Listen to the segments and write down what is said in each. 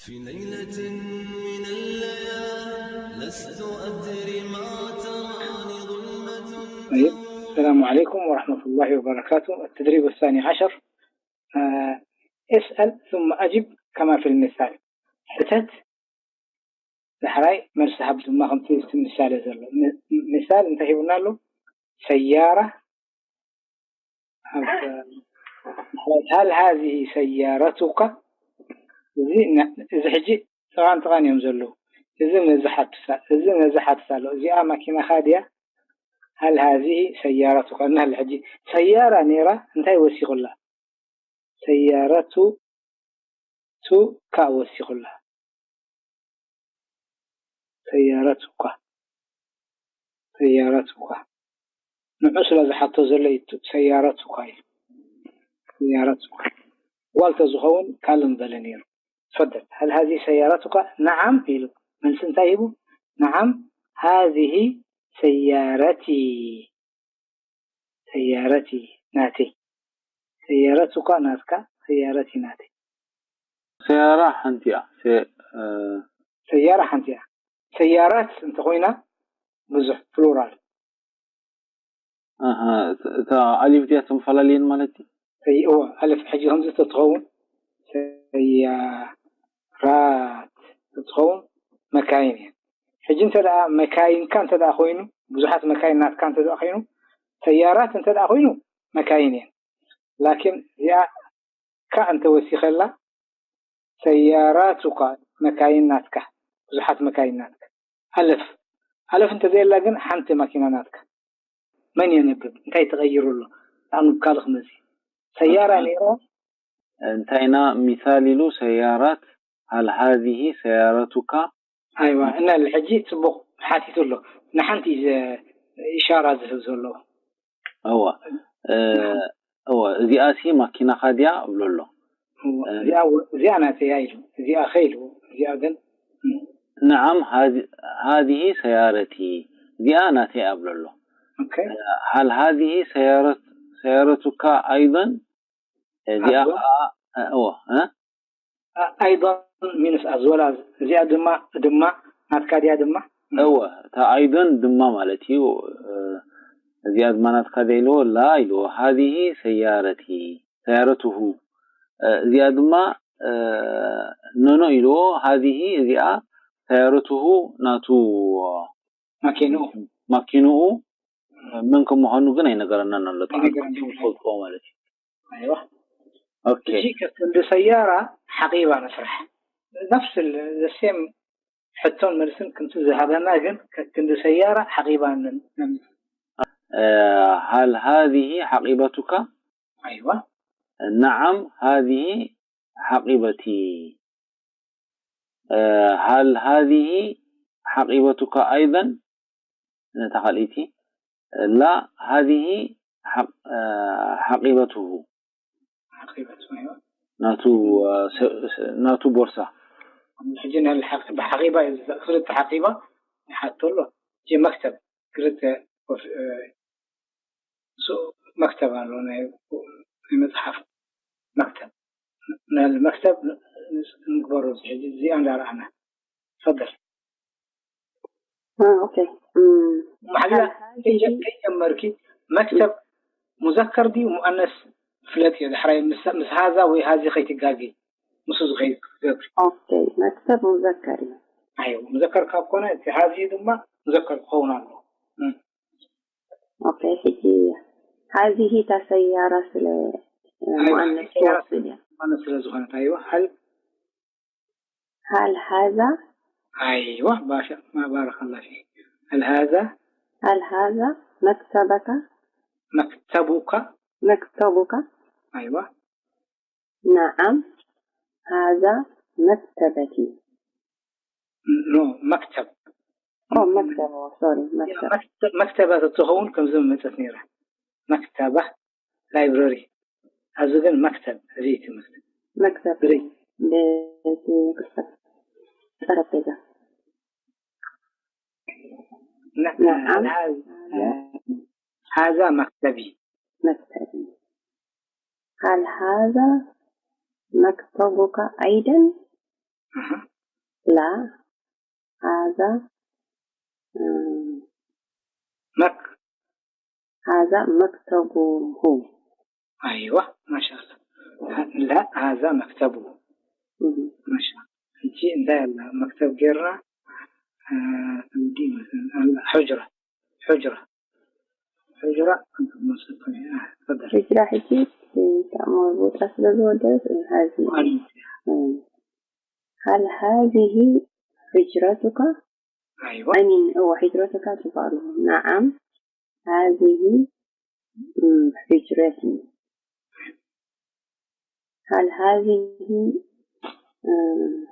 في ليلة من الليالي لست أدري ما تراني ظلمة. طيب، السلام عليكم ورحمة الله وبركاته. التدريب الثاني عشر. آه، اسأل ثم أجب كما في المثال. ሕተት፣ ዳሕራይ መልሲ ሃብ ድማ ከምቲ እቲ ምሳሌ ዘሎ። ም-፣ ምሳል እንታይ ሂቡና ኣሎ? ሰያራ። ኣብ፣ ዳሕራይ፣ هل هذه سيارتك? እዚ ና-፣ እዚ ሕጂ ጥቓን ጥቓን እዮም ዘለዉ። እዚ ነዚ ሓትት፣ እዚ ነዚ ሓትት ኣሎ። እዚኣ ማኪናኻ ድያ? هل هذه سيارتك? እና ኣሎ። ሕጂ ሰያራ ነይራ፣ እንታይ ወሲኹላ? ሰያረቱ፣ ቱ ካ ወሲኹላ። ሰያረቱካ፣ ሰያረቱካ። ንዑ ስለ ዝሓቶ ዘሎ እዩ፣ ሰያረቱካ እዩ። ሰያረቱካ። ጓል ተዝኸውን ካልእ ምበለ ነይሩ። تفضل. هل هذه سيارتك؟ نعم ኢሉ። መልሲ እንታይ ሂቡ? نعم، هذه سيارتي. سيارتي ናተይ። ሰያረቱካ ናትካ፣ ሰያረቲ ናተይ። ሰያራ ሓንቲ እያ። ሰ-፣ እ፣ ሰያራ ሓንቲ እያ። ሰያራት እንተኾይና ብዙሕ፣ ፕሉራል። ኣሃ፣ እታ ኣሊፍ ድያ ተመፈላለየን ማለት እዩ? ሰይ-፣ እወ፣ ኣልፍ ሕጂ ከምዚ ተትኸውን ሰያራት ተትኸውን መካይን እየን። ሕጂ እንተ ደኣ መካይንካ እንተ ደኣ ኮይኑ፣ ብዙሓት መካይን ናትካ እንተ ደኣ ኮይኑ፣ ሰያራት እንተ ደኣ ኮይኑ መካይን እየን። ላኪን እዚኣ ካ እንተ ወሲኸላ፣ ሰያራቱካ፣ መካይን ናትካ፣ ብዙሓት መካይን ናትካ። ኣልፍ፣ ኣልፍ እንተ ዘየላ ግን ሓንቲ ማኪና ናትካ። መን የንብብ? እንታይ ተቐይሩ ኣሎ? ኣኑ ካልእ ክመጽእ። ሰያራ ነይራ። እንታይና ሚሳል ኢሉ ሰያራት፣ هل هذه سيارتك؟ ኣይዋ፣ እና ሕጂ ጽቡቕ ሓቲቱ ኣሎ። ንሓንቲ እዩ ዘ-፣ ኢሻራ ዝህብ ዘሎ። እወ፣ እ፣ እወ፣ እዚኣሲ ማኪናኻ ድያ እብሎ ኣሎ። እወ፣ እዚኣ ወ-፣ እዚኣ ናተይ እያ ኢሉ። እዚኣ ከ ኢሉ። እዚኣ ግን نعم، هذه، هذه سيارتي። እዚኣ ናተይ እያ እብሎ ኣሎ። ኦኬ። هل هذه سيارة، سيارتك أيضا؟ እዚኣ ኣዎ። ኸኣ፣ እወ፣ እ? ኣይዶን ሚንስ ኣዝወል ኣዝ፣ እዚኣ ድማ፣ ድማ ናትካ ድያ ድማ? እወ፣ እታ ኣይዶን ድማ ማለት እዩ። እ፣ እዚኣ ድማ ናትካ ድያ ኢልዎ፣ ላ ኢልዎ። هذه سيارتي، سيارته። እ፣ እዚኣ ድማ፣ እ፣ ኖኖ ኢልዎ። هذه እዚኣ سيارته ናቱ ማኪንኡ። ማኪንኡ መን ከም ምዃኑ ግን ኣይነገረናን ኣሎ። ጥቕዓን ኣይነገረናን። ዝፈልጥዎ ማለት እዩ። ኣይዋ። ኦኬ። እሺ፣ ከክንዲ ሰያራ ሓቂባ ንስራሕ። ነፍስ ል-፣ ዘሴም ሕቶን መልስን ከምቲ ዝሃበና ግን ከክንዲ ሰያራ ሓቂባ ን-፣ ን-፣ እ፣ هل هذه حقيبتك؟ ኣይዋ። نعم، هذه حقيبتي. እ፣ هل هذه حقيبتك أيضا؟ ነታ ካልኣይቲ። لا، هذه حق-، እ፣ حقيبته። ሓቂባ፣ ኣይዋ። ናቱ፣ እ፣ ሰ-፣ ሰ-፣ ናቱ ቦርሳ። ሕጂ ናይ ሓቂ-፣ ብሓቂባ እዩ ዝዘ-፣ ክልተ ሓቂባ ይሓቶ ኣሎ። ሕጂ መክተብ ክልተ ኮፍ-፣ እ፣ ሱ-፣ መክተብ ኣሎ፣ ናይ፣ ናይ መጽሓፍ መክተብ። ናይ መክተብ ን-፣ ን-፣ ንግበሮ፣ እዚ ሕጂ እዚኣ እንዳረኣና። ፈደል። እ፣ ኦኬ። እም፣ ማሕቢባ፣ هل هذه ከይጀመርኪ መክተብ ሙዘከር ድዩ ሙኣነስ ፍለጥ እየ። ዳሕራይ ምስ፣ ምስ ሃዛ ወይ ሃዚ ከይትጋጊ፣ ምስ ዝኸይድ ክትገብሪ። ኦኬ፣ መክተብ ሙዘከር እዩ። ኣይ፣ ሙዘከር ካብ ኮነ እቲ ሃዚ ድማ ሙዘከር ክኸውን ኣለዎ። እም። ኦኬ፣ ሕጂ هذه እታ ሰያራ ስለ፣ እ፣ ኣይዋ፣ ሙኣነስ ሰያራ ትወስድ እያ። ሙኣነስ ስለ ዝኾነት፣ ኣይዋ፣ هل هل هذا ኣይዋ፣ ባሻ፣ ማ ባረከ الله فيك. هل هذا هل هذا مكتبك؟ مكتبك؟ مكتبك؟ ኣይዋ። نعم، هذا مكتبتي. ኖ፣ መክተብ። ኦ፣ መክተብ፣ ኦ፣ ሶሪ፣ መክተብ። መክተ-፣ መክተባ ተትኸውን ከምዚ መጸት ነይራ። መክተባ፣ ላይብረሪ። ኣብዚ ግን መክተብ፣ እዚ እዩ ትምህርቲ። መክተብ ብሪ። ቤት ጽሕፈት፣ ጠረጴዛ። ነ-፣ نعم. ሃ-፣ ሃዛ መክተቢ። መክተቢ። هل هذا مكتبك أيضا؟ ኣሃ። لا، هذا، آه، መክ هذا مكتبه. ኣይዋ ማሻላ ላ هذا مكتبه مهم. ማሻ ሕጂ እንታይ ኣላ መክተብ ጌርና እ፣ እንዲ መስለን ኣላ حجرة حجرة حجرة أنت مصر تفضل حجرة حجي تعمل بوتا سلزو درس هذه. مم. هل هذه حجرتك؟ أيوة I mean, هو حجرتك تقال. نعم، هذه مم، حجرتي. هل هذه مم،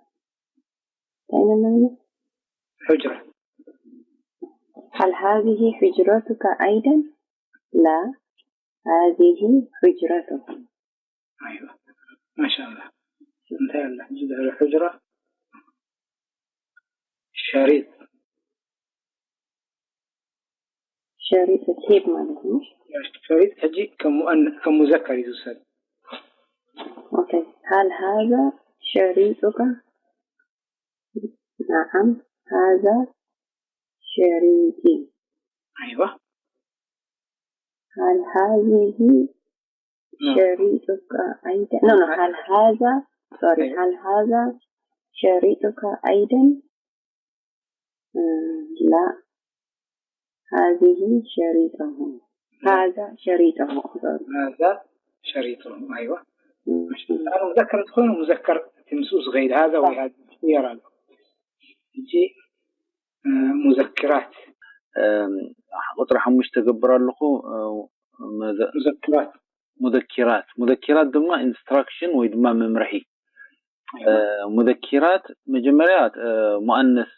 أين من؟ حجرة هل هذه حجرتك أيضا؟ لا، هذه حجرته. أيوة ما شاء الله انتهى الحجرة حجرة شريط شريط تهيب ማለት ነው። شريط ሕጂ ከም ሙአን ከም ሙዘከር እዩ ዝውሰድ ኦኬ هل هذا شريطك؟ نعم، هذا شريطي. أيوة هل هذه نعم. شريطك أيضا؟ No, no, هل هذا، sorry، أيوة. هل هذا شريطك أيضا؟ مم، لا، هذه شريطه. هذا شريطه، sorry. هذا شريطه أيوة مم. أنا مذكر تكون مذكر تمسوس غير هذا وهذا يرى يجي مذكرات ቁፅሪ ሓሙሽተ ገብር ኣለኹ። مذكرات ሙዘኪራት ሙዘኪራት ድማ ኢንስትራክሽን ወይ ድማ መምርሒ። ሙዘኪራት መጀመርያ ሙአነስ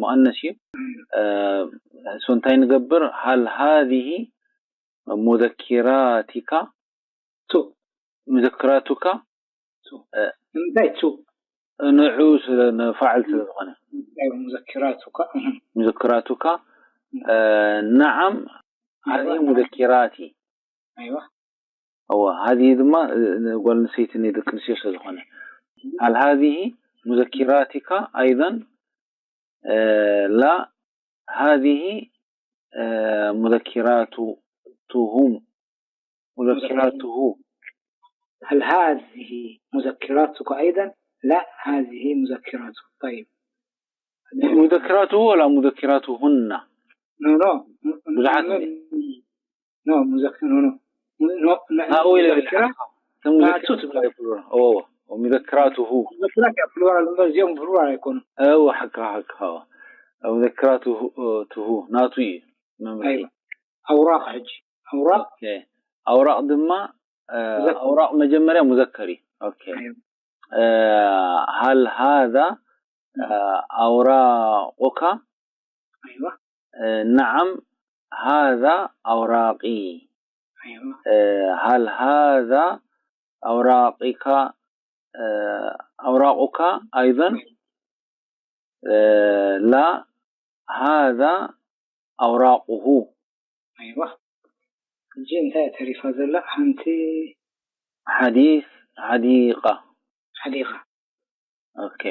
ሙአነስ እዩ። እሱ እንታይ ንገብር? ሃል ሃዚህ ሙዘኪራቲካ ቱ ሙዘክራቱካ እንታይ ቱ ንዑ ስለ ንፋዕል ስለ ዝኾነ ሙዘኪራቱካ ሙዘክራቱካ ነዓም ሃዚ ሙዘኪራቲ ኣይዋ እወ ሃዚ ድማ ጓል ኣንስተይቲ ናይ ደቂ ኣንስትዮ ስለ ዝኾነ ሃል ሃዚ ሙዘኪራቲካ ኣይዘን ላ ሃዚ ሙዘኪራቱሁም ሙዘኪራቱሁ هل هذه مذكراتك أيضا؟ لا هذه مذكراتك طيب مذكراته ولا مذكراتهن؟ No no ብዙሓት no مذكر no no هؤلاء مذكرة ሙዘክራቱ ትብላ ይብሉ እዎ ሙዘክራቱሁ مذكرات يا plural እምበር እዚኦም plural ኣይኮኑን እዎ ሓካ ሓካ ሙዘክራቱሁ ናቱ እዩ መምርሒ أوراق ሕጂ أوراق ኣውራቕ ድማ ኣውራቕ መጀመርያ ሙዘከር እዩ ኦኬ أيوة. ሃል ሃዛ ኣውራቑካ أيوة ነዓም ሃዛ ኣውራቂ أيوة ሃል ሃዛ ኣውራቂካ ኣውራቑካ ኣይዘን ላ ሃዛ ኣውራቑሁ أيوة ሕጂ እንታይ ተሪፋ ዘላ ሓንቲ ሓዲስ ሓዲቃ ሓዲኻ ኦኬ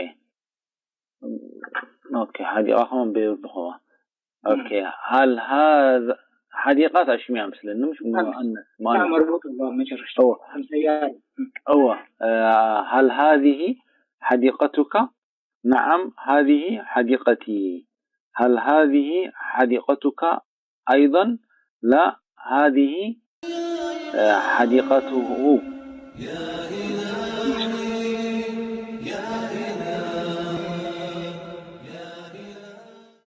ኦኬ ሓዲቃ ከመን በይሩ ዝኸዋ ኦኬ ሃል ሃዛ ሓዲቃ ታሽሚያ ምስለኒ ምሽ ሙአነስ لا مربوط الله መጨረሻ እወ ሰያሪ እወ ሃል ሃዚህ ሓዲቀቱካ ነዓም ሃዚህ ሓዲቀቲ ሃል ሃዚህ ሓዲቀቱካ ኣይضን ላ ሃዚህ ሓዲቀቱሁ